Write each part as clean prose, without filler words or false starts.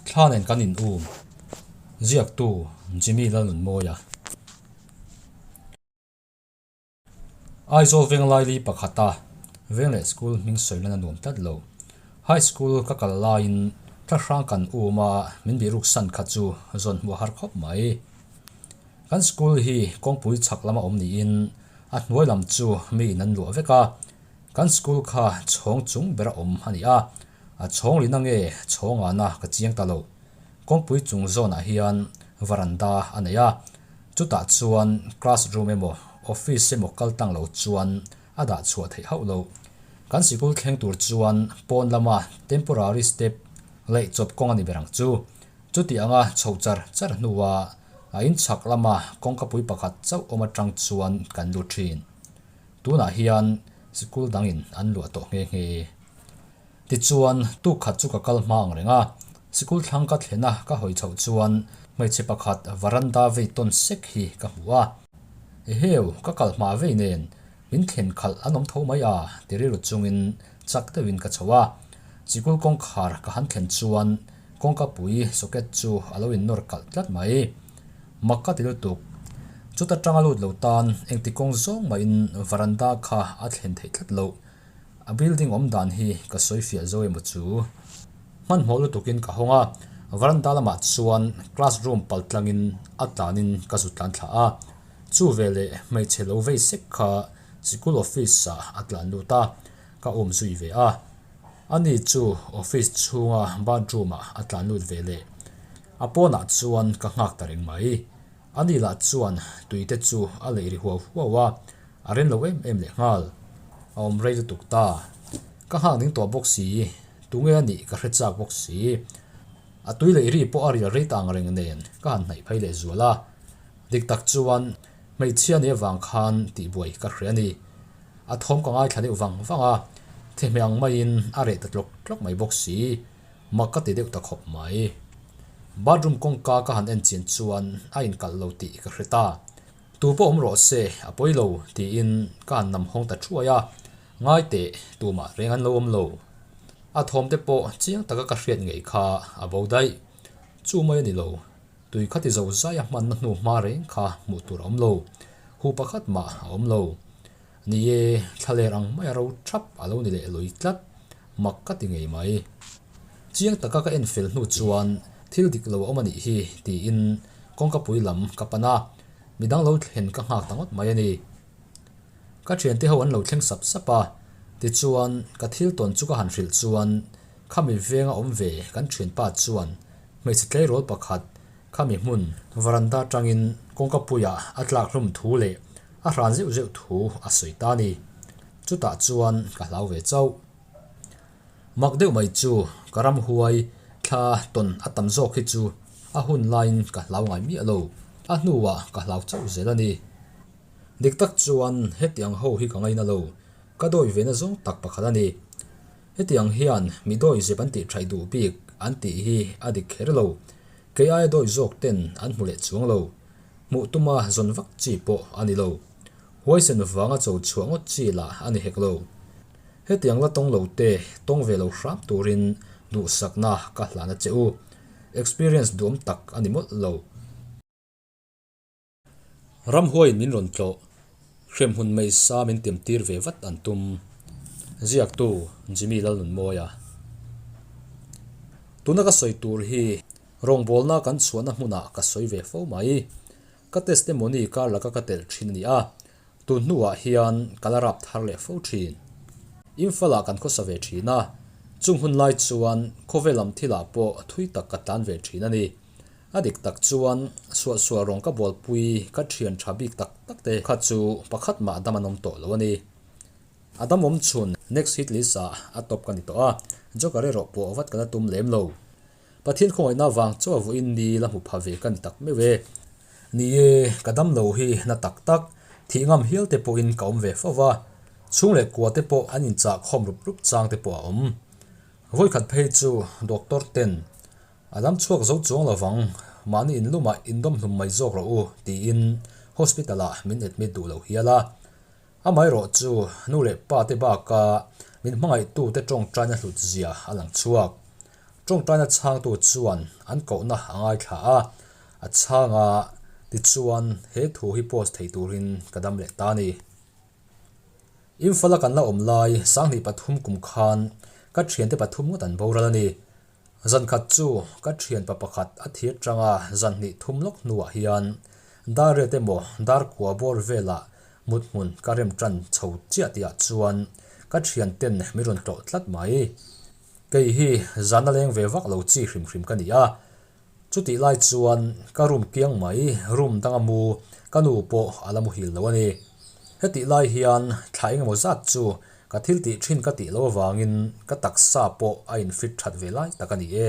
Thla nen kan in um. Ziaktu Jimmy Lalnunmawia. Aizawl veng laili pakhata veng leh school hming sawi lan a nuam tlat lo. High school ka kal laiin thla hrang kan um a, min bihruk san kha chu zawn hmuh a har khawp mai. Kan school hi kawngpui chhak lama awm niin a hnuai lam chu miin an luah vek a, kan school kha chhawng chung bera awm a ni a, a chhawng lina nge chhawng ana ka chiang ta lo. Kawngpui chung zawnah hian varanda a nei a, chutah chuan classroom emaw office emaw kal tang lo chuan a dah chhuah theih hauh lo. Kan sikul thleng tur chuan pawn lama temporary step laih chawp kawng a ni ber ang chu. Chuti anga chho char char hnua a inchhak lama kawngkapui pakhat chauh awm atang chuan kan lut thin. Tunah hian sikul dangin an luah tawh nghe nghe. Tichuan, tuk khat chu ka kal hma ang reng a, sikul thlang ka thlen a ka hawi chhoh chuan hmeichhe pakhat varanda vei tawn sek hi ka hmu a. Eheu, ka kal hma vei nen min thlen khalh an awm tho mai a ti rilru chungin chak deuhin ka chho a. Sikul kawngkhar ka han thlen chuan kawngka pui socket chu a lo innawr kalh tlat mai. Mak ka ti lutuk. Chuta tanga lut lo tan engti kawng zawng mahin varanda kha a thlen theih tlat loh. A building awm dan hi ka sawi fiah zo emaw chu. Hmanhmawh lutukin ka hawng a, varanda lamah chuan classroom pal tlangin a tlanin ka zut tlan thla a. Chu veleh hmeichhe lo vei sek kha sikul office ah a tlan lut a, ka um zui ve a. Ani chu office chhunga bathroom ah a tlan lut ve leh. A pawnah chuan ka nghak ta reng mai. Ani lah chuan tui te chu a lei ri huau huau a, a rem lo em em leh nghal. A awm rei lutuk ta. Ka nghak ding tawh bawk si, tunge a nih ka hre chak bawk si. A tui lei ri pawh a rial rei ta ang reng nen ka han hnaih phei leh zual a. Dik tak chuan hmeichhia nih avang khan tihbuai ka hria a ni. A thawm ka ngaithla deuh vang vang a, thehmeh ang maiin a reh ta tlawk tlawk mai bawk si. Mak ka ti deuh ta khawp mai. Bathroom kawngka ka han en chian chuan a inkalh lo tih ka hre ta. Tu pawh awm rawh se, a pawi lo, tiin ka han nam hawng ta thuai a. Ngai teh, tumah reng an lo awm lo. A thawm te pawh chiang taka ka hriat ngei kha a bo daih. Chu mai a ni lo. Tui kha ti zo zai a hmanna hnu hma reng kha hmuh tur a awm lo. Hu pakhat mah a awm lo. Ni e, thlaler ang mai a ro thap a lo ni leh lui tlat. Mak ka ti ngei mai. Chiang taka ka en fel hnu chuan thil dik lo a awm a nih hi tiin kawngka pui lam ka pan a, midang lo thlen ka nghak ta ngawt mai a ni. Ka thiante ho an lo thleng sap sap a, tichuan ka thil tawn chu ka han hrilh chuan khami venga awm ve kan thianpa chuan hmeichhe tleirawl pakhat khami hmun varanda tangin kawngka puiah a tlak hlum thu leh a hran zeuh zeuh thu a sawi ta a ni. Chutah chuan ka hlau ve chauh. Mak deuh mai chu ka ram huai thla tawn a tam zawk hi chu a hun laiin ka hlau ngai miah lo. A hnuah ka hlau chauh zel a ni. Dik tak chuan hetiang ho hi ka ngaina lo. Ka dawi ve na zawng tak pakhat a ni. Hetiang hian mi dawi zep an tih thaih duh bik an tih hi a dik kher lo. Kei aia dawi zawk ten an hmu leh chuang lo. Hmuh tuma zawn vak chi pawh a ni lo. Huaisen vanga cho chhuah ngawt chi lah a ni hek lo. Hetiang la tawng lo te, tawng ve lo hram turin duhsakna ka hlan a che u. Experience duhawm tak a ni mawlh lo. Ramhuaiin min rawn tlawh, hremhmun meisa min timtir ve vat an tum. Ziaktu Jimmy Lalnunmawia. Tuna ka sawi tur hi rawngbawlna kan chhuahna hmunah ka sawi ve fo mai. Ka testimony kar laka ka telh thin a ni a, tun hnuah hian ka la rap thar leh fo thin. Imphal-ah kan khawsa ve thin a, chung hun lai chuan khawvel lam thilah pawh thui tak ka tlan ve thin a ni. A dik tak chuan suahsual rawng ka bualpui ka thian tha bik tak tak te kha chu pakhat mah dam an awm tawh lo a ni. A dam awm chhun next hit list ah a top ka ni tawh a, joker erawh pawh vat ka la tum lem lo. Pathian khawngaihna vang chaw a vawiin ni la hmu pha ve ka ni tak meuh e. Ni e, ka dam lo hi na tak tak, thih ngam hial te pawhin ka awm ve fo va, chhung leh kua te pawh an inchah khawm rup rup chang te pawh a awm. Vawikhat phei chu doctor ten a dam chhuak zo chuang lo vang, mahni inlumah indawm hlum mai zawk rawh u tiin hospital ah min admit duh lo hial a. Amaherawh chu nu leh pa te baka min hmangaihtu te tawngtaina hlut zia a lang chhuak. Tawngtaina chhangtu chuan an kohna a ngaithla a, a chhang a, tichuan he thu hi post thei turin ka dam leh ta a ni. Imphal-a kan la awm lai 2003 kum khan ka thiante pathum ngawt an boral a ni. Zan khat chu ka thianpa pakhat a thir tanga zan hnih thum lawk hnuah hian dar riat emaw dar kua bawr velah mut hmun ka rem tan chho chiah tihah chuan ka thianten min rawn tlawh tlat mai. Kei hi zan a leng ve vak lo chi hrim hrim ka ni a, chutih lai chuan ka room kiang mai room danga mu ka nu pawh a la muhil lo a ni. Hetih lai hian thla engemaw zat chu ka thil tih thin ka tih loh avangin ka taksa pawh a in fit that ve lai tak a ni e.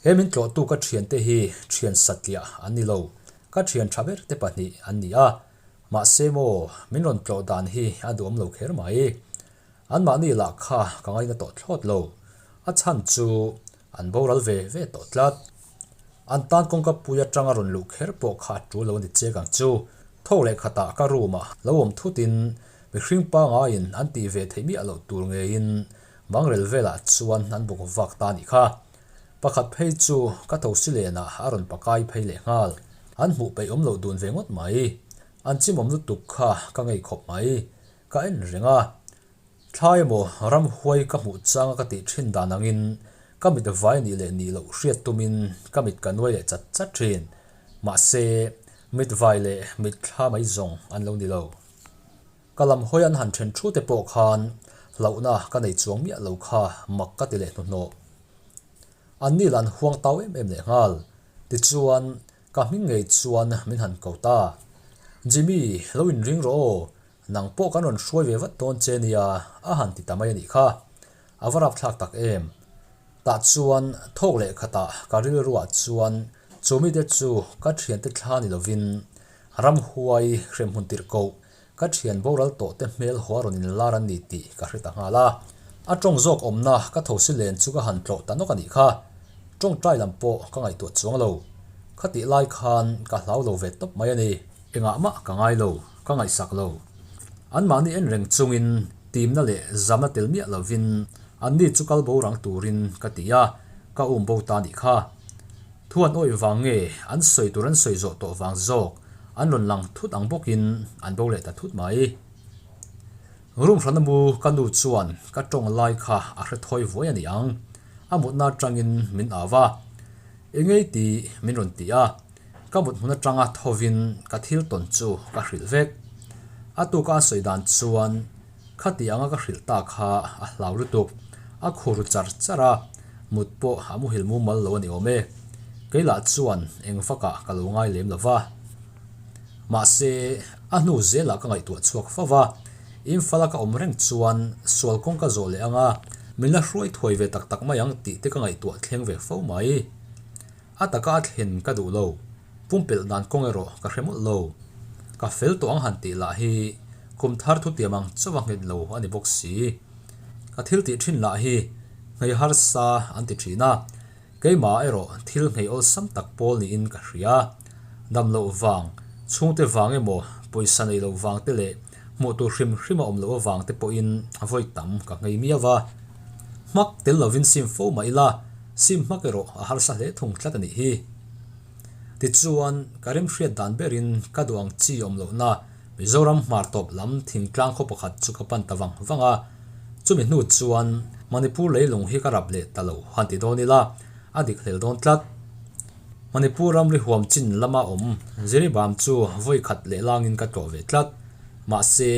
He min tlawhtu ka thiante hi thian satliah an ni lo, ka thian tha ber te pahnih an ni a, mahse maw min rawn tlawh dan hi a duhawm lo kher mai. Anmahni lah kha ka ngaina tawh thlawt lo. A chhan chu an boral ve ve tawh tlat. An tan kawngka pui atanga rawn luh kher pawh kha a tul lo a ni chek ang chu. Thawk leh khatah ka room ah lo awm thutin mihring pangaiin an tih ve theih miah loh tur ngeiin bangrel velah chuan an bawk vak ta a nih kha. Pakhat phei chu ka thosi lenah a rawn pakai phei leh nghal. An hmuh peih awm loh dun ve ngawt mai. An chimawm lutuk kha ka ngei khawp mai. Ka en reng a, thlai emaw ramhuai ka hmuh changa ka tih thin dan angin ka mit vai nih leh nih loh hriat tumin ka mit ka nuai leh chat chat thin. Mahse, mit vai leh mit thla mai zawng an lo ni lo. Ka lam hawi an han then thu te pawh khan hlauhna ka nei chuang miah lo kha mak ka ti leh hnuhnawh. Anni lah an huang tau em em leh nghal. Tichuan, ka hming ngei chuan min han ko ta. Jimmy, lo inring rawh aw, Nang pawh kan rawn hruai ve vat dawn che nia, a han ti ta mai a nih kha. A va rapthlak tak em. Tah chuan thawk leh khatah ka rilruah chuan chu mite chu ka thiante thla ni lovin ramhuai hremhmun tirh koh ka thian boral tawh te hmel haw a rawn inlar an ni tih ka hre ta nghal a. A tawng zawk awmna ka thosi len chu ka han tlawh ta nawk a nih kha. Tawngtai lam pawh ka ngaihtuah chuang lo. Khatih lai khan ka hlau lo ve tawp mai a ni. Engah mah ka ngai lo. Ka ngaihsak lo. Anmahni en reng chungin timna leh zamna tel miah lovin anni chu kal bo rang turin ka ti a, ka um bo ta nih kha. Thu an awih vang nge an sawi tur an sawi zawh tawh vang zawk an rawn lang thut ang bawkin an bo leh ta thut mai. Room hrana mu ka nu chuan ka tawng lai kha a hre thawi vuai a ni ang. A mutna atangin min au va. Engei tih min rawn ti a. Ka mut hmun atanga thovin ka thil tawn chu ka hrilh vek. A tuka a sawi dan chuan khati anga ka hrilh ta kha a hlau lutuk. A khur char char a, mut pawh a muhil mumal lo a ni awm e. Kei lah chuan eng vakah ka lo ngai lem lo va. Mahse, a hnu zelah ka ngaihtuah chhuak fo va, Imphal a ka awm reng chuan sual kawng ka zawh leh anga min la hruai thuai ve tak tak mai ang tih te ka ngaihtuah thleng ve fo mai. A taka a thlen ka duh lo, pumpelh dan kawng erawh ka hre mawlh lo. Ka fel tawh ang han tih lah hi kum thar thutiam ang chauh a nghet lo a ni bawk si. Ka thil tih thin lah hi nghei harsa an ti thin a, keimah erawh thil nghei awlsam tak pawl niin ka hria. Dam loh vang, chhungte vang emaw pawisa nei loh vang te leh hmuh tur hrim hrim a awm loh avang te pawhin vawi tam ka nghei miau a. Hmak tel lovin sim fo mah ila, sim hmak erawh a harsa hle thung tlat a nih hi. Tichuan, ka remhriat dan berin ka duh ang chi awm lohna Mizoram hmar tawp lam thingtlang khaw pakhat chu ka pan ta vang vang a. Chumi hnu chuan Manipur leilung hi ka rap leh ta lo han ti dawn ila, a dik hlel dawn tlat. Manipur ramri huam chin lama awm Jiribam chu vawi khat leh langin ka tlawh ve tlat. Mahse,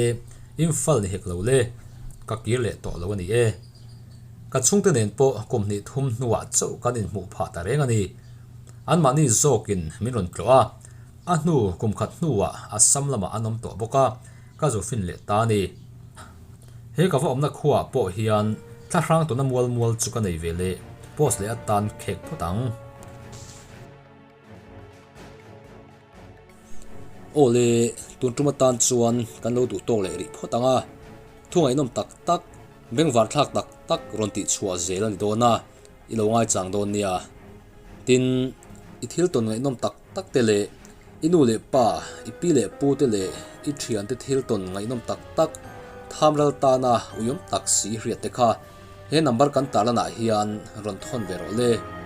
Imphal ni hek lo le, ka kir leh tawh lo a ni e. Ka chhungte nen pawh kum hnih thum hnuah chauh kan inhmuh phah ta reng a ni. Anmahni zawkin min rawn tlawh a, a hnu kum khat hnuah Assam lamah an awm tawh bawk a, ka zu fin leh ta a ni. He ka va awmna khuaah pawh hian thla hrang tuna mual mual chu ka nei ve leh post leh atan khek phawt ang. Aw le, tun tum atan chuan kan lo duh tawk leh rih phawt ang a, thu ngaihnawm tak tak, bengvar thlak tak tak rawn tih chhuah zel a ni dawn a, i lo ngaichang dawn nia. Tin, i thil tawn ngaihnawm tak tak te leh i nu leh pa, i pi leh pu te leh i thiante thil tawn ngaihnawm tak tak, tham ral tana uiawm tak si hriat te kha. He number kan tarlanah hian rawn thawn ve rawh le.